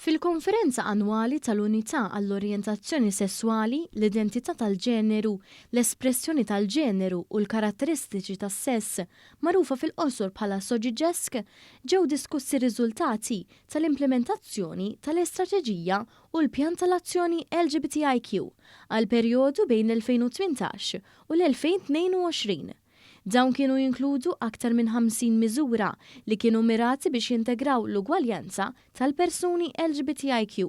Fil-konferenza annwali tal-Unità għall-Orjentazzjoni Sesswali, l-Identità tal-Ġeneru, l-Espressjoni tal-Ġeneru u l-Karatteristiċi tas-Sess, magħrufa fil-qosor bħala SOGIESC, ġew diskussi r-riżultati tal-implimentazzjoni tal-Istrateġija u l-Pjan tal-Azzjoni LGBTIQ għall-perjodu bejn l-2018 u l-2022. Dawn kienu jinkludu aktar minn 50 miżura li kienu mirati biex jintegraw l-ugwaljanza tal-persuni LGBTIQ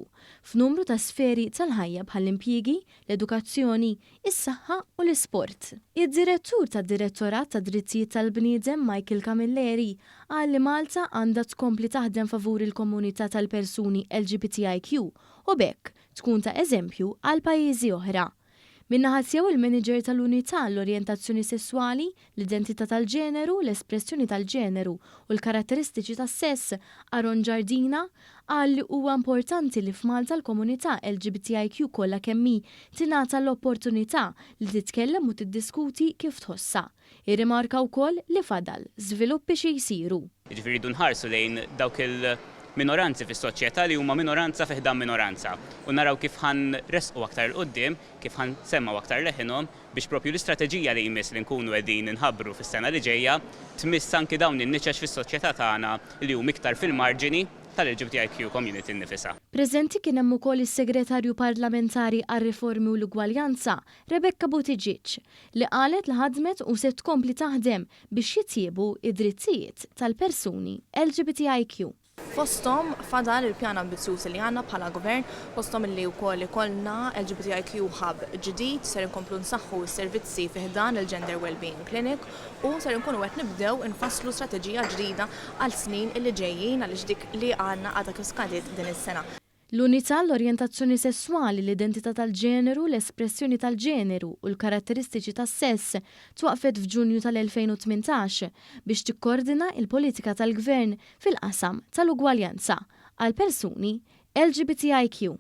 f'numru ta' sferi tal-ħajja bħall-impjiegi, l-edukazzjoni, is-saħħa u l-isport. Id-Direttur tad-Direttorat tad-Drittijiet tal-Bniedem Michael Camilleri qal li Malta għandha tkompli taħdem favur il-komunità tal-persuni LGBTIQ u b'hekk tkun ta' eżempju għal pajjiżi oħra. Min-naħa tiegħu il-Manager tal-Unità għall-Orjentazzjoni Sesswali, l-Identità tal-Ġeneru, l-Espressjoni tal-Ġeneru u l-Karatteristiċi tas-Sess, Aaron Giardina, qal li huwa importanti li f'Malta l-komunità LGBTIQ kollha kemm hi tingħata l-opportunità li titkellem u tiddiskuti kif tħossha. Irrimarka wkoll li fadal żviluppi xi jsiru. Jiġifieri rridu nħarsu lejn dawk il-minoranzi fis-soċjetà li huma minoranza fi ħdan minoranza u naraw kif ħa nressqu aktar 'il quddiem, kif ħa nsemmgħu aktar leħinhom biex proprju l-istrateġija li jmiss li nkunu qegħdin inħabbru fis-sena li ġejja tmiss anki dawn in-niċeċ fis-soċjetà tagħna li huma iktar fil-marġini tal-LGBTIQ community nnifisha. Preżenti kien hemm ukoll is-Segretarju Parlamentari għar-Riformi u l-Ugwaljanza, Rebecca Buttigieg, li qalet li ħadmet u se tkompli taħdem biex jitjiebu d-drittijiet tal-persuni LGBTIQ. Fosthom fadal il-pjan ambizzjuż li għandna bħala Gvern, fosthom li wkoll ikollna LGBTIQ Hub ġdid, ser inkomplu nsaħħu s-servizzi fi ħdan il-Gender Wellbeing Clinic u ser inkunu qed nibdew infasslu strateġija ġdida għal snin li ġejjin għaliex dik li għandna għadha kif skadiet din is-sena. L-Unità l-Orjentazzjoni Sesswali, l-Identità tal-Ġeneru, l-Espressjoni tal-Ġeneru u l-Karatteristiċi tas-Sess twaqqfet f'Ġunju tal-2018 biex tikkordina l-politika tal-Gvern fil-qasam tal-ugwaljanza għall-persuni LGBTIQ.